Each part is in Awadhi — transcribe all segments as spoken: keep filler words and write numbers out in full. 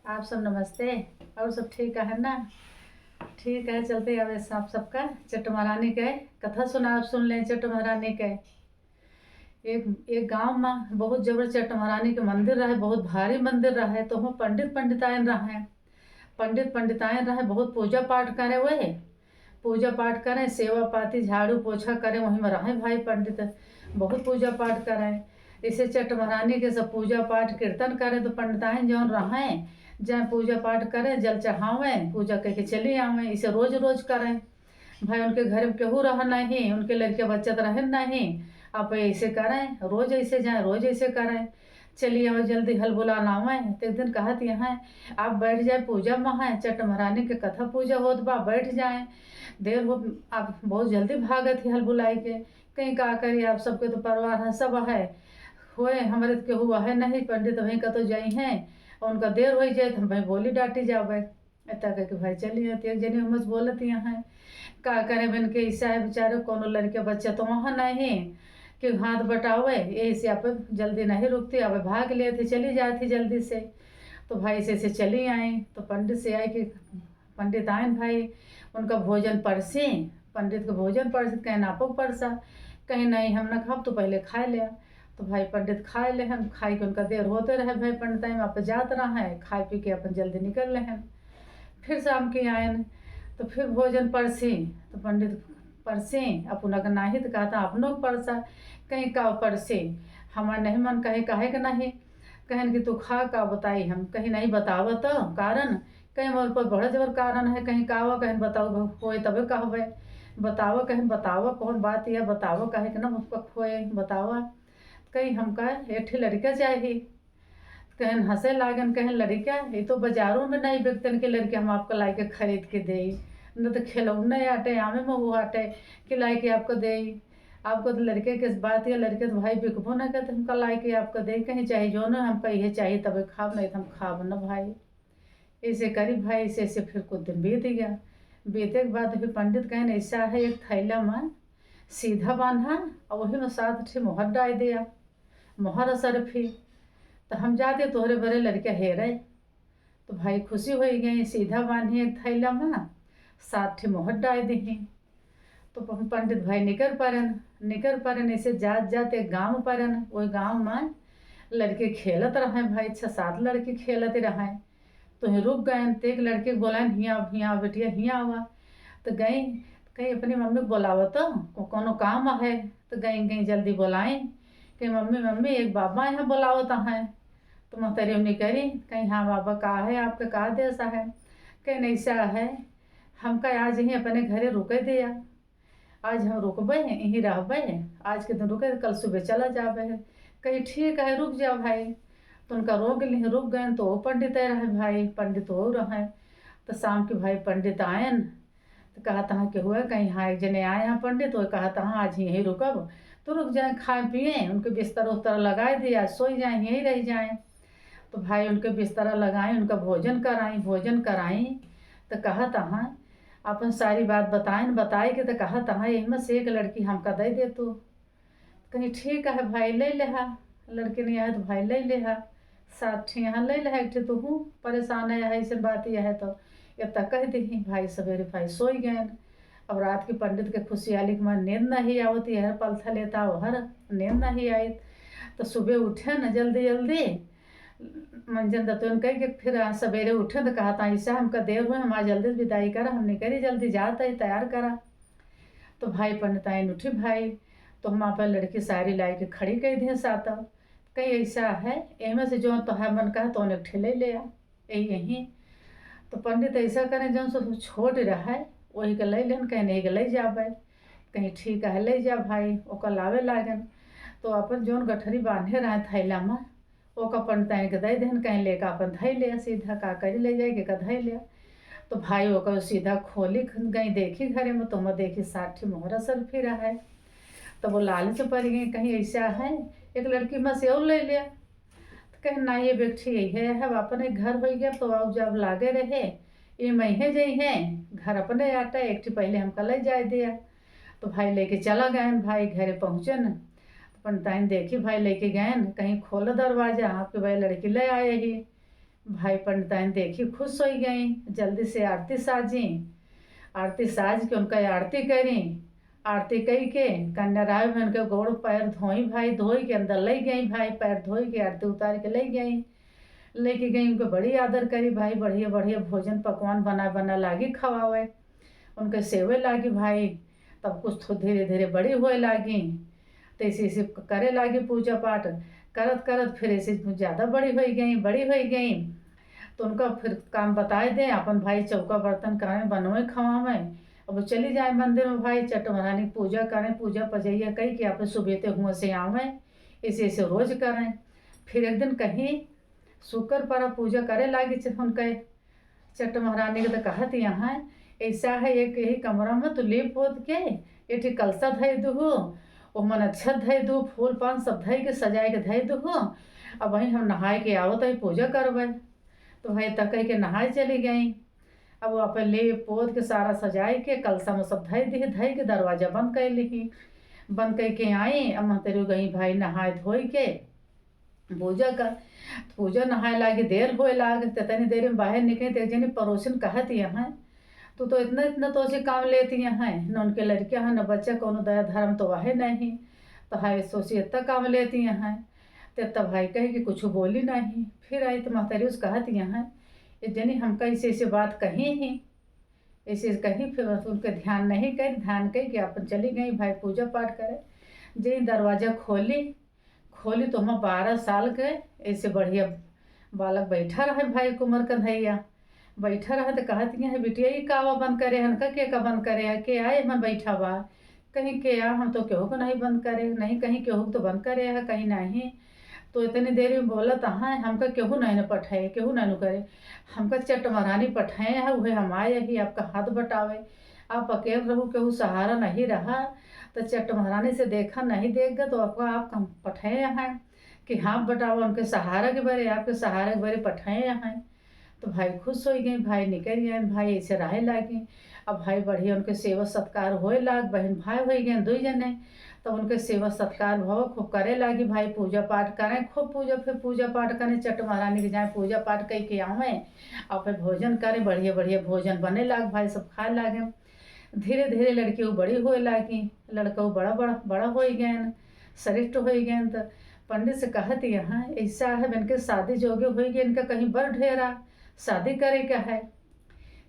आप सब नमस्ते। और सब ठीक है ना? ठीक है, चलते अब आप सबका चट्ट महारानी के कथा सुना, आप सुन लें चट्ट महारानी के। एक, एक गाँव में बहुत जबर चट्ट महारानी के मंदिर रहे, बहुत भारी मंदिर रहे। तो वहाँ पंडित पंडिताइन रहे, पंडित पंडिताइन रहे, बहुत पूजा पाठ करे हुए, पूजा पाठ करें, सेवा पाती, झाड़ू पोछा करें, वहीं में रहें भाई पंडित, बहुत पूजा पाठ करें। इसे चट्ट महारानी के सब पूजा पाठ कीर्तन करें, तो पंडिताइन जौन रहें, जाए पूजा पाठ करें, जल चढ़ावें, पूजा करके चली आवें। इसे रोज रोज करें भाई। उनके घर में केहू रह नहीं, उनके लड़के बच्चा तो रहे नहीं, आप ऐसे करें, रोज ऐसे जाए, रोज ऐसे करें। चली आवें, जल्दी हल बुला लावें। तो एक दिन कहत यहाँ, आप बैठ जाए, पूजा में है, चट्ट महारानी के कथा पूजा होत बा, बैठ जाए, देर हो, आप बहुत जल्दी भागत ही हल बुलाई के। कहीं का करी, आप सबके तो परिवार है, सब है, होए, हमारे तो केहू है नहीं, पंडित वहीं कतो जाई हैं, और उनका देर हो जाए तो हम भाई बोली डांटी जावे। इतना करके भाई चली आती, एक जनी हमसे बोलत यहाँ, का करे बन के, ऐसा है बेचारे, कोनो लड़के बच्चा तो वहाँ नहीं कि हाथ बटावे, यही से आप जल्दी नहीं रुकती, अब भाग लेती, चली जाती जल्दी से। तो भाई से, से चली आई, तो पंडित से आई कि पंडित आइन भाई, उनका भोजन परसी, पंडित के भोजन परसी, कहीं नापो परसा, कहीं नहीं हम ना खाब, तो पहले खाए ले। तो भाई पंडित खाए ले, हम खाए के उनका देर होते रहे, भाई पंडित आइन आप जात रहा है, खाए पी के अपन जल्दी निकल ले हैं। फिर शाम के आयन, तो फिर भोजन परसी, तो पंडित परसी, अपना के नाही तो कहता अपनो परसा, कहीं का परसी, हमार नहीं मन कहे, कहे के नहीं, कहन कि तू खा, का बताई हम, कहीं नहीं बतावा तो कारण, कहीं मोर पर बड़ा जबर कारण है, कहीं का हुआ, कहीं बताऊ, होए तबे कहबे, बतावा, कहीं बतावा, कौन बात यह बतावा, कहे के ना होए, बतावा। कहीं हमका एक ठे लड़का चाही। कहन हंसे लागन, कहन, "लड़का, ये तो बाजारों में नहीं बिकतन के लड़के हम आपका लाइके खरीद के देई, न तो खिलौने आटे, आमे में वो आटे कि लाइके आपको देई। आपको तो लड़के के बात या लड़के तो भाई बिकबो ना करते, हमका लाइके आपको देई, कहीं चाहे जो ना हमका ये चाहिए तबे खाब, नहीं तो हम खाब ना भाई।" ऐसे करी भाई, ऐसे, ऐसे फिर कुछ दिन बीत गया। बीते के बाद फिर पंडित कहन, "ऐसा है, एक थैला में सीधा बांधा और वही में सात ठे मोहर डाल दिया, मोहर असरफी, तो हम जाते तोहरे बरे लड़के हेरे।" तो भाई खुशी हो गई, सीधा बांधी एक थैला में, सात ठे मोहर डाल दी। तो प-, पंडित भाई निकर परन, निकर परन, ऐसे जात जात एक गांव परन, वही गांव में लड़के खेलत रहे भाई, छह सात लड़के खेलत रहे। तो ही रुक गए, तो एक लड़के के बोलाइन, "हियाँ, हियाँ बेटिया, हियाँ आवा।" तो गई, कहीं अपनी मम्मी को बोलावत, को-, कोनो काम है। तो गई, गई जल्दी बोलाई कि, "मम्मी, मम्मी, एक बाबा यहाँ बोलावत हैं।" तो महतारी उन्हें करी, कहीं, "हाँ बाबा, का है आपका, का देश है?" कहीं, "ऐसा है, हमका आज ही अपने घरे रुके दिया।" आज हम रुकबे, यहीं रहबे, आज के दिन रुके, कल सुबह चला जाबे। कही, "ठीक है, रुक जाओ भाई।" तो उनका रोक लिहे, रुक गए, तो वो पंडित रहे भाई, पंडित वो रहे। तो शाम के भाई पंडित आयन, तो कहत हैं कि हुआ कहीं, हाँ, एक जने आए हैं पंडित, वो कहत हैं, "आज यहीं रुकब।" तो रुक जाए, खाए पिए, उनके बिस्तर उस्तर लगाए दिए, आज सोई जाए, यहीं रह जाए। तो भाई उनके बिस्तरा लगाई, उनका भोजन कराई, भोजन कराई, तो कहत हैं, अपन सारी बात बताइन, बताई के तो कहत हैं, "एहमा से एक लड़की हमका दे दे तू।" कहीं, "ठीक है भाई, ले लेहा, लड़की नहीं आए तो भाई ले लेहा, सात ठे यहाँ ले लेहा, एक ठे तू हूँ परेशान है, ऐसे बात यह है।" तो इतना कह दी भाई, सवेरे भाई सोई गए। अब रात की पंडित के खुशियाली के मन नींद नहीं आवत, यह पलथा लेता, वहर नींद नहीं आई। तो सुबह उठे न जल्दी जल्दी, मंजन दतुन कह के फिर आज सवेरे उठे तो कहत हैं, "ऐसा हमका देर हुए, हम आज जल्दी विदाई करा, हम निकली, जल्दी जात है, तैयार करा।" तो भाई पंडिताइन उठी भाई, तो हम आपन लड़की सारी लाई के खड़ी कर दिए साथ। कहीं, "ऐसा है, एमे से जो तोहार मन कहा तो एक ठे ले ले आ, यही, यही।" तो पंडित ऐसा करें, जौन से छोट रहा है, वही के ले लेन, कहीं नहीं के ले जाबे। कहीं, "ठीक है, ले जा भाई।" ओकर लावे लागन, तो अपन जौन गठरी बांधे रहे थैला में, ओका पंडिताइन के दे देहन, कहीं लेके अपन धई ले सीधा, का करी, ले जाए के का धई ले। तो भाई ओकर सीधा खोली गई, देखी घरे में, तो हम देखी सात ठे मोहरा असरफी रहे। तो वो लालच पड़ गई, कहीं, "ऐसा है, एक लड़की में से और ले ले।" तो कहे, "ना, ये बेटी यही है, अब अपने घर हो गया, तो अब जब लागे रहे, ये मैं है जई है, घर अपने आटा, एक ठे पहले हमका ले जाए दिया।" तो भाई लेके चला गए, भाई घरे पहुँचे न, तो पंडिताइन देखी भाई लेके गए न, कहीं, "खोल दरवाजा, आपके भाई लड़की ले आए ही।" भाई पंडिताइन देखी खुश होइ गई, जल्दी से आरती साजी। आरती साज के उनका आरती करी। आरती कई के कन्या राय में उनके गोड़ पैर धोई भाई, धोई के अंदर लई गई भाई, पैर धोई के आरती उतार के लई गई। लेके गई, उनके बड़ी आदर करी भाई, बढ़िया बढ़िया भोजन पकवान बना बना लागी खवावे, उनके सेवे लागी भाई। तब कुछ थो-, धीरे धीरे बड़ी होए लागी। तो ऐसे ऐसे करे लागी पूजा पाठ, करत करत फिर ऐसे ज्यादा बड़ी होइ गई, बड़ी होइ गई। तो उनका फिर काम बताए दे, अपन भाई चौका बर्तन करे, बनवे खवावे। अब वो चली जाए मंदिर में भाई, चट महारानी पूजा करे, पूजा पजैया कई के अपन सुबेते हुआ से आवे। ऐसे ऐसे रोज करे। फिर एक दिन कहीं शुक्र पर पूजा करे लागी च-, उनके चट महारानी के तो कहत यहाँ, ऐसा है एक यही कमरा में तो लेप पोत के एक ठे कलसा धई दुहु, ओमन अक्षत धई दुहु, फूल पान सब धई के सजाए के धई दुहु। अब वहीं हम नहाए के आवत है, पूजा करबे। तो भाई त कह के नहाए चली गई। अब वो अपन लेप पोत के सारा सजाए के कलसा में सब धई दिही, धई के दरवाजा बंद कर लिही। बंद करके आई, अब महतरी गई भाई नहाए धोई के पूजा का, पूजा नहाए लागी, देर होए लाग, त तनी देर में बाहर निकली, त एक जनी पड़ोसिन कहत यहाँ, "तू तो इतना, इतना तो से काम लेती यहाँ, न उनके लड़कियाँ हैं, न बच्चा, कोनो दया धर्म तो आहे नहीं, तो हाय सोची इतना काम लेती यहाँ।" त तब भाई कहे कि कुछ बोली नहीं। फिर आई त महतरी उस कहत यहाँ, "ये जनी हमका ऐसे, ऐसे बात कही ही।" ऐसे कही, फिर बस उनके ध्यान नहीं करी, ध्यान कही कि अपन चली गई भाई पूजा पाठ करे। जे दरवाजा खोली, खोली तो हमार बारह साल के ऐसे बढ़िया बालक बैठा रहे भाई कुंवर कन्हैया। बैठा रहे तो कहत कि, "है बिटिया, ई कावा बंद करे हन का, के का बंद करे है, के आए में बैठा बा?" कहीं के आ, हम तो केहू को नहीं बंद करे, नहीं कहीं केहू को तो बंद करे है, कहीं नहीं। तो इतनी देर में बोलत, "हाँ, हमका केहू नहीं न पठाए, केहू नहीं न करे, हमका चट महारानी पठाए है, उहे हम आए ही आपका हाथ बटावे। आप अकेल रहू, केहू सहारा नहीं रहा, तो चट महारानी से देखा नहीं देख गा, तो आपका, आपका हम पठाए हैं कि हाथ बटावा, उनके सहारा के बरे, आपके सहारा के बरे पठाए हैं।" तो भाई खुश होइ गई, भाई निकल गए, भाई ऐसे रहे लागे। अब भाई बढ़िया उनके सेवा सत्कार होए लाग, बहन भाई होइ गए दुई जने। तब उनके सेवा सत्कार भव खूब करे लागी भाई, पूजा पाठ करें खूब, पूजा, फिर पूजा पाठ करें, चट महारानी के जाए पूजा पाठ कई के आवे, और फिर भोजन करें, बढ़िया बढ़िया भोजन बने लाग भाई, सब खाए लागे। धीरे धीरे लड़की वो बड़ी होए लागी, लड़का वो बड़ा बड़ा बड़ा होइ गए, श्रेष्ठ होइ गए। तो पंडित से कहत यहाँ, "ऐसा है, इनके शादी जोगे होइ गए, इनका कहीं बर ढेरा शादी करे का है।"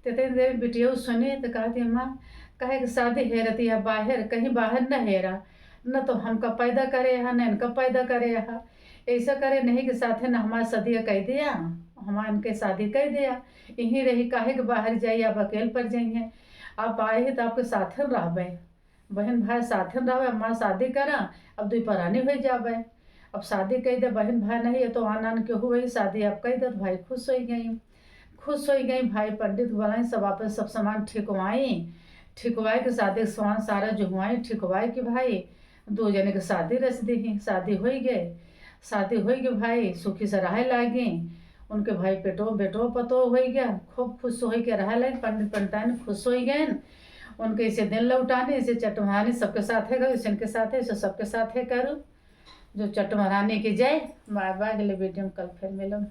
तो इतनी देर बिटिया सुनी तो कहती, "माँ, कहे कि शादी हेरती है बाहर, कहीं बाहर न हेरा, न तो हमका पैदा करे है, न इनका पैदा करे है। ऐसा करे नहीं कि साथे न हमार सदिया कह दिया, हमार इनके शादी कह दिया, यहीं रही, काहे के बाहर जाई, आप अकेल पर जाइए, आप आए ही तो आपके साथे रहबे।" बहन भाई साथे न रहबे, हमार शादी करा, अब दुई परानी होइ जाबे। अब शादी कई दे बहन भाई नहीं है तो आन आन केहू वही शादी आप कई दे, तो भाई खुश होइ गई। खुश होइ गई भाई, पंडित बुलाई, सब आपन सब सामान ठिकवाई, ठिकवाई के शादी के सामान सारा जुहवाई, ठिकवाई के भाई दो जने के शादी रच दी, शादी होइ गए। शादी होइ गए भाई सुखी से रहे लागी। उनके भाई पेटो बेटो पतो होइ गया, खूब खुश होइ के रहे लागी। पंडित पंडिताइन खुश होइ गए। उनके इसे दिन लौटाने, इसे चट महारानी सबके साथे करू, इसे इनके साथे, इसे सबके साथे करू। जो चट महारानी की जय। बाय बाय, अगले वीडियो में कल फिर मिलम।